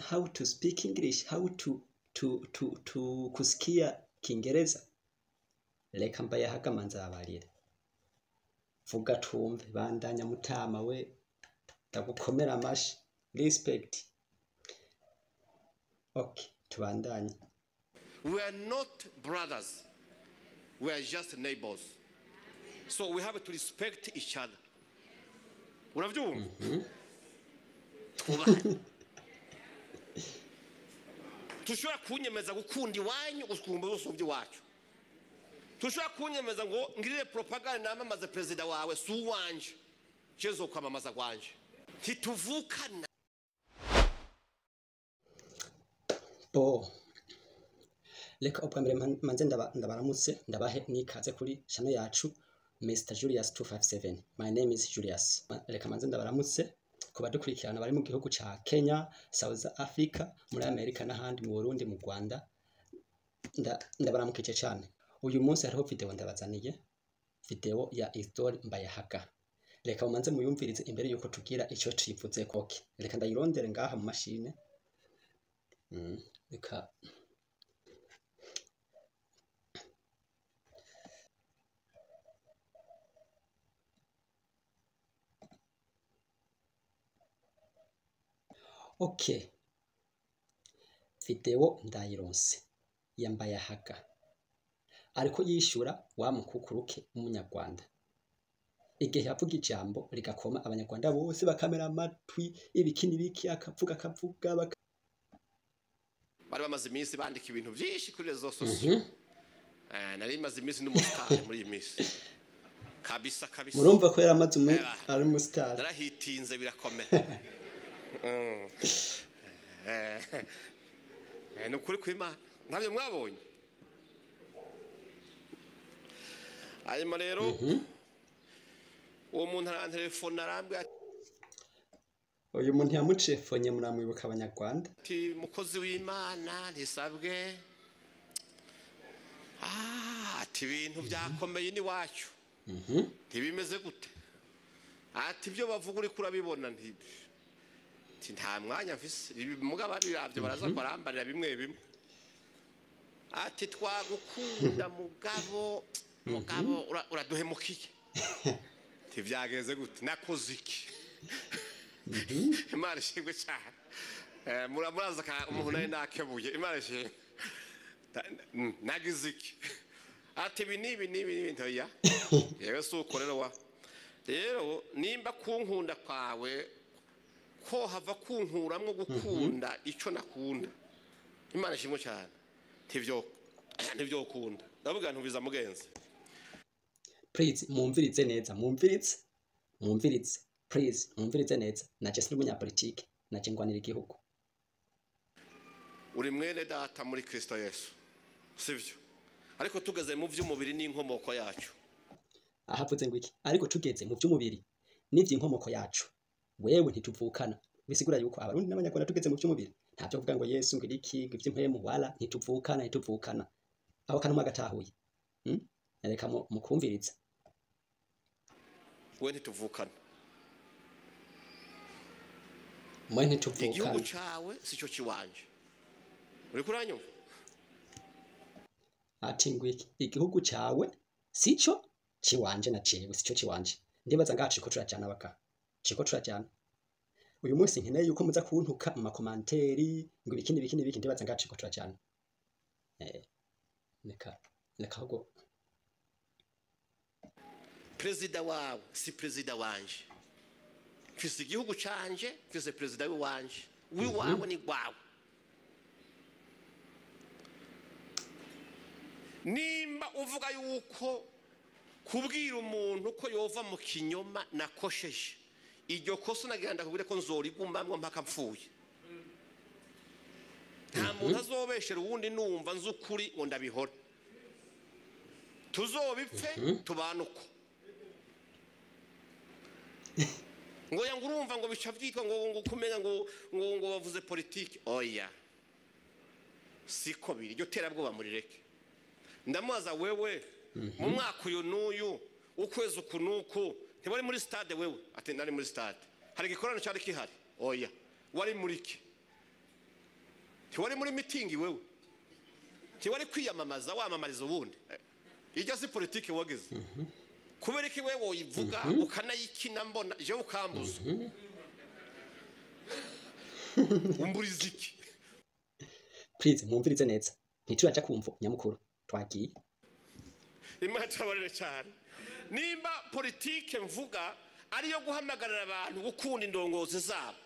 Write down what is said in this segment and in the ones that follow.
How to speak English, how to kusikia Kiingereza. Reka Mbayahaga manze abarire. Vuga tumve, bandanya mutama we, ndagukomera amashi, respect. Okay, tubandanye. We are not brothers. We are just neighbors. So we have to respect each other. Uravyumva? Twubahane. Tushobora kunyemeza gukunda iwanyu gusumba usumvye iwacu. Tushobora kunyemeza ngo ngirire propaganda namamaze perezida wawe si uwanje. Je nzokwamamaza kwanje. Ntituvukana. Bo. Reka ubwa mbere manze ndabaramutse, ndabahe nikaze kuri channel yacu Mr Julius 257. My name is Julius. Reka manze ndabaramutse ku badukurikirana bari mu gihugu ca Kenya, South Africa, muri Amerika n'ahandi, mu Burundi, mu Rwanda. Ndabaramukije cyane. Uyu munsi hariho video ndabazaniye, video ya Isidore Mbayahaga. Reka mumanze muyumvirize imbere yuko tugira ico tuyivuze koke. Reka ndayirondere ngaha mu mashine. Reka okay. Video ndayironse ya Mbayahaga. Ariko yishura wa mukukuruke w'umunyarwanda. Igihe yavuga ijambo rigakoma abanyarwanda bose bakamera amatwi, ibiki n'ibiki, akavuga akavuga baka... Bari bamaze iminsi bandika ibintu byinshi kuri réseaux sociaux. Nari maze iminsi n'umustar muri iyi minsi. Kabisa kabisa. Murumva ko yaramaze umwe ari umustar. Narahitinze birakomera. Ni ukuri kw'Imana ntabyo mwabonye. Hanyuma rero uwo muntu arantelefona arambwira, uyu muntu yamucefonye muramwibuka abanyarwanda, ati mukozi w'Imana ntisabwe, ati ibintu byakomeye ni wacu, ntibimeze gute, ati ibyo bavuga uri kurabibona, nti nta mwanya mfise, mugabo abiravye baraza barambarira bimwe bimwe, ati twagukunda mugabo, mugabo uraduhemukiye, ntivyageze gute, nakoze iki? Imana ishimwe cyane. Muraza umuntu nawe nakebuye, Imana ishimwe, nagize iki? Ati ibi n'ibi n'ibi n'ibi, ntoya yewe si uko rero wa rero nimba kunkunda kwawe ko hava kunkuramwo gukunda ico nakunda, Imana ishimwe cyane, ntivyokunda. Ndavuga ntubiza mugenzi. Please mumvirize neza, mumvirize, mumvirize, please mumvirize neza. Naje sindi umunyapolitike, naje ngwanira igihugu. Uri mwene data muri Kristo Yesu, sivyo? Ariko tugeze mu vy'umubiri n'inkomoko yacu. Ahavuze ngo iki? Ariko tugeze mu vy'umubiri n'ivy'inkomoko yacu, wewe ntituvukana. Bisigura yuko abarundi n'abanyarwanda tugeze mu vy'umubiri ntavyo kuvuga ngo Yesu ngo iki ngo ivy'impwemu, wala ntituvukana, ntituvukana. Aho kanuma gatahuye. Reka mukumvirize. We ntituvukana. Mwe ntituvukana. Igihugu cawe sico ciwanje. Uriko uranyumva? Ati ngwiki, igihugu cawe sico ciwanje na cewe sico ciwanje. Ndibaza ngacu ko turajana baka. Ciko turajana. Uyu munsi nkeneye yuko muza kuntuka mu makomanteri ngo ibiki n'ibiki n'ibiki, ndibaza ngacu ko turajana. Reka ahubwo perezida wawe si perezida wanje. Mfise igihugu canje, mfise perezida wanje. Wiwawe ni gwawe. Nimba uvuga yuko kubwira umuntu ko yova mu kinyoma nakosheje, iryo kosa nagira ndakubwire ko nzorigumamwo mpaka mpfuye. Nta muntu azobeshera uwundi numva nzi ukuri ngo ndabihora. Tuzobipfe tubane uko. Ngo ya ngurumva ngo bica vyitwa ngo kumenya ngo ngo bavuze politiki. Oya, siko biri, iryo terabwoba murireke. Ndamubaza wewe mu mwaka uyu n'uyu ukwezi uku n'uku ntibari muri stade wewe? Ati nari muri stade. Hari igikorano cyari kihari? Oya. Wari muri iki? Ntiwari muri mitingi wewe? Ntiwari kwiyamamaza, wamamariza ubundi? Ijya si politiki wagize? Kubera iki wewe woyivuga ukanayikina mbona, jewe ukambuza? Umburiza iki? Please, mwumvirize neza, ntituraja kumvo nyamukuru twagiye. Imana tubabarire cyane. Nimba politike mvuga ariyo guhamagarira abantu gukunda indongozi zabo,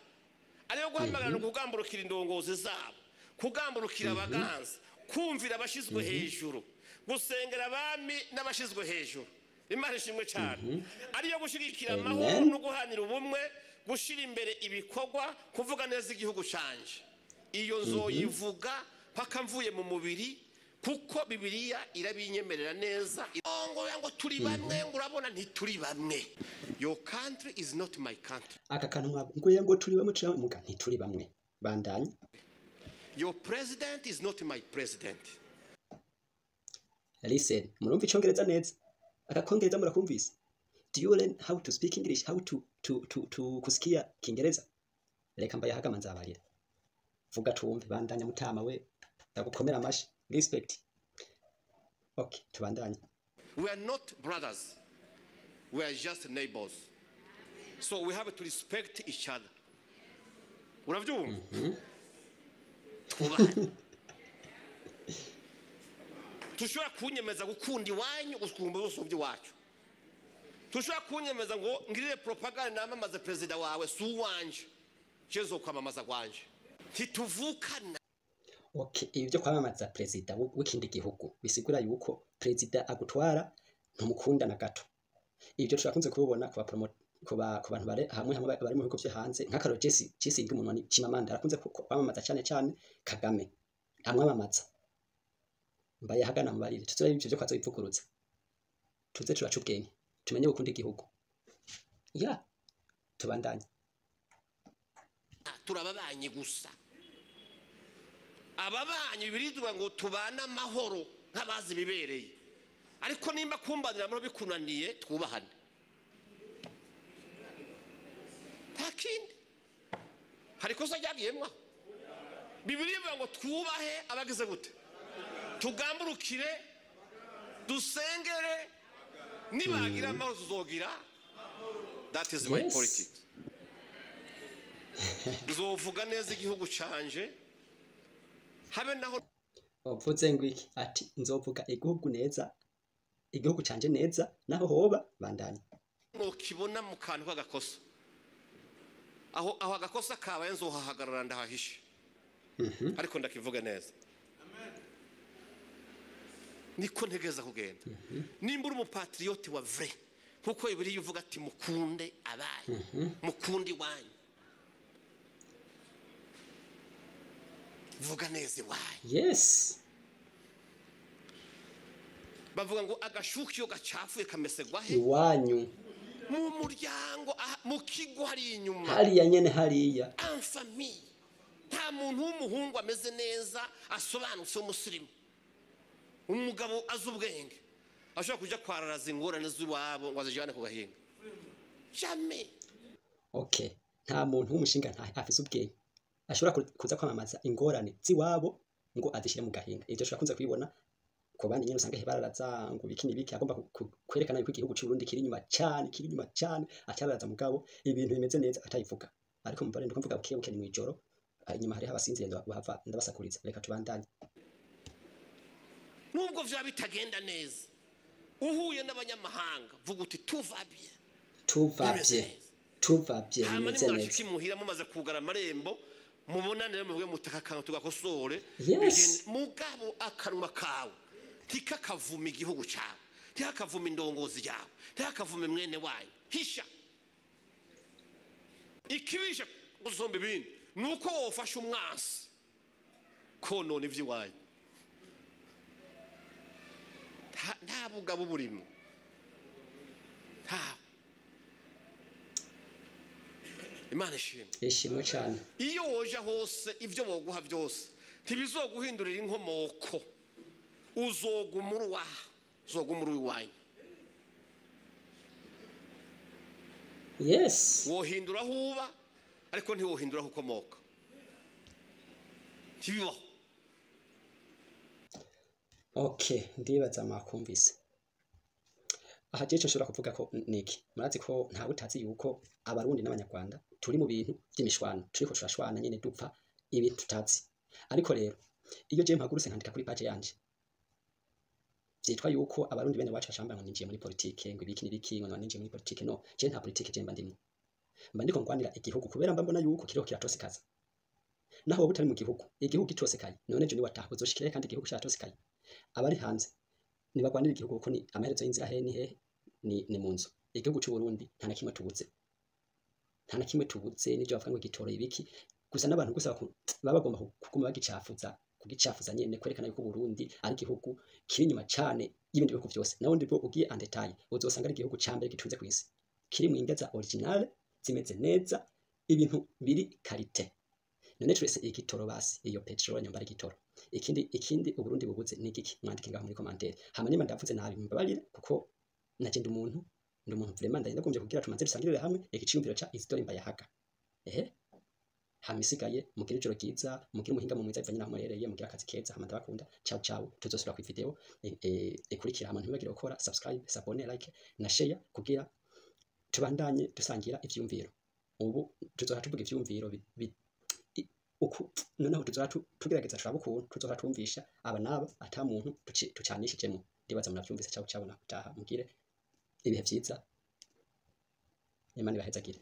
ariyo guhamagarira kugamburukira indongozi zabo, kugamburukira abaganza, kumvira abashyizwe hejuru, gusengera abami n'abashyizwe hejuru, Imana ishimwe cyane, ariyo gushyigikira amahoro Amen. no guhanira ubumwe, gushyira imbere ibikorwa, kuvuga neza igihugu canje, iyo nzoyivuga paka mvuye mu mubiri, kuko Bibiliya irabinyemerera neza. Ngo turi bamwe, ngo urabona ntituri bamwe. Your country is not my country. Aka kantu ngo ngo turi bamwe, turi bamwe, muga ntituri bamwe. Bandanye. Your president is not my president. Listen, murumva icongereza neza? Aka kongereza murakumvise? Do you learn how to speak English, how to kusikia Kiingereza? Reka mbayahagama, nzabarira. Vuga tumve, bandanya mutama we, ndagukomera amashi, respect. Okay, tubandanye. We are not brothers, we are just neighbors, so we have to respect each other. Urabyumva? Twubahane. Tushobora kunyemeza gukunda iwanyu gusumba usumbya iwacu? Tushobora kunyemeza ngo ngirire propaganda, namamaze perezida wawe? Si uwanje, je kwamamaza kwanje, ntituvukana. Okay, ibi byo kwamamaza perezida w'ikindi gihugu bisigura yuko perezida agutwara ntumukunda na gato. Ibyo turakunze kubibona ku bantu bari hamwe hamwe bari mu bihugu byo hanze, nk'akaro Jesse umuntu ni Chimamanda arakunze kwamamaza cyane cyane Kagame, amwamamaza. Mbaye hagana mubarire, tuzore ibyo byo kwazo bivugurutsa, tuze turaca ubwenge, tumenye gukunda igihugu ya. Tubandanye. Turababanye gusa, ababanyi birizwa ngo tubane amahoro nk'abazi bibereye. Ariko nimba kumbanira amahoro bikunaniye, twubahane, nta kindi. Hari ikosa ryagiyemwo? Bibiliya ivuga ngo twubahe abagize gute? Tugamburukire, dusengere. Nibagira amahoro tuzogira. That is my politics. Nzovuga neza igihugu canje habe naho Uvuze ngo iki? Ati nzovuga igihugu neza, igihugu canje neza, naho hoba. Bandanye. Nokibona mu kantu k'agakosa, aho agakosa kabaye, nzohahagarara ndahahishe, ariko ndakivuga neza. Niko ntegereza kugenda. Nimba uri umupatriote wa vrai, nkuko Bibiliya ivuga ati mukunde abanyu, mukunde iwanyu, vuga neza iwanyu. Bavuga ngo agashuka iyo gacafuye kamesegwa he? Iwanyu. Mu muryango, mu kigo hari inyuma. Hariya nyene, hariya. En famille, nta muntu w'umuhungu ameze neza, asobanutse, w'umusirimu, umugabo azi ubwenge, ashobora kujya kwararaza ingorane z'iwabo ngo azijyane ku gahinga. Jamais. Okay, nta muntu w'umushinga nta afise ubwenge ashobora kuza kwamamaza ingorane z'iwabo ngo azishyire mu gahinga. Ibyo turakunze kubibona ku bandi nyene, usanga bararaza ngo ibiki n'ibiki, agomba kwerekana yuko igihugu c'u Burundi kiri inyuma cyane, kiri inyuma cyane, acyararaza, mugabo ibintu bimeze neza atayivuga. Ariko mubare, ndiko mvuga buke buke, ni mw'ijoro. Ah, inyuma hariho abasinziriye, bahava ndabasakuriza. Reka tubandanye. Nubwo vyaba bitagenda neza, uhuye n'abanyamahanga, vuga uti tuvabye. Tuvavye, tuvavye. Hama bimeze nimwashika neza. Imuhira, mumaze kugara amarembo, mubonane, muvuge muti aka kantu tugakosore. Bigende. Mugabo akanwa kawe ntikakavuma igihugu cyawe, ntikakavuma indongozi yawe, ntikakavume mwene wanyu. Hisha. Ikibisha gusumba ibindi ni uko wofasha umwansi konona iby'iwanyu. Nta bugabo burimo, ntawe. Imana ishimwe. Ishimwe cyane. Iyo woja hose, ibyo boguha byose ntibizoguhindurira inkomoko. Uzoguma uri uwaha, uzoguma uri uwanyu. Wohindura aho uba, ariko ntiwohindura aho ukomoka, ntibibaho. Okay, ndibaza mwakumvise. Aha jewe ico nshobora kuvuga ko niki, murazi ko ntawe utazi yuko Abarundi n'Abanyarwanda turi mu bintu vy'imishwano, turiko turashwana nyene, dupfa ibintu tutazi. Ariko rero iyo jewe mpagurutse nkandika kuri page yanje, vyitwa yuko Abarundi bene wacu bacamba ngo ninjiye muri politike, ngo ibiki n'ibiki, ngo ninjiye muri politike. No, jewe nta politike je mba ndimwo, mba ndiko ngwanira igihugu, kubera mba mbona yuko kiriko kiratosekaza. Naho wowe utari mu gihugu, igihugu gitosekaye, none ejo niwataha uzoshikirayo kandi igihugu caratosekaye? Abari hanze nibagwanira igihugu, kuko ni amaherezo y'inzira. Hehe ni hehe? Ni mu nzu. Igihugu c'u Burundi nta na kimwe tubuze, nta na kimwe tubuze. N'ivyo bavuga ngo igitoro, ibiki, gusa n'abantu gusa baba bagomba kuguma bagicafuza, kugicafuza nyene, kwerekana yuko Burundi ari igihugu kiri inyuma cane y'ibindi bihugu vyose. Naho bwo ugiye en détail, uzosanga ari igihugu ca mbere gitunze kw'isi, kiri mu indya za original, zimeze neza, ibintu biri qualité. None twese igitoro basi, iyo petrol nyumba ari igitoro. Ikindi Uburundi bubuze ni igiki? Mwandike ngaho muri commentaire. Hama nimba ndavuze nabi, mumbabarire, kuko naje ndi umuntu, ndi umuntu vraiment. Ndagombye kugira tumanze dusangirire hamwe igiciyumviro ca Isidore Mbayahaga. Ehe, hama isigaye mugire ijoro ryiza, mugire umuhinga mu mwiza bivanye naho muherereye, mugire akazi keza. Hama ndabakunda. Ciao ciao, tuzosubira ku video ikurikira. Hama ntibagire gukora subscribe, s'abonner, like na share kugira tubandanye dusangira ivyumviro. Ubu tuzohora tuvuga ivyumviro uku noneho tuzohora tugerageza turabe ukuntu tuzohora twumvisha aba n'aba, ata muntu tucanishijemo. Ndibaza muravyumvise. Ciao ciao, naho utaha, mugire ibihe vyiza, Imana ibahezagire.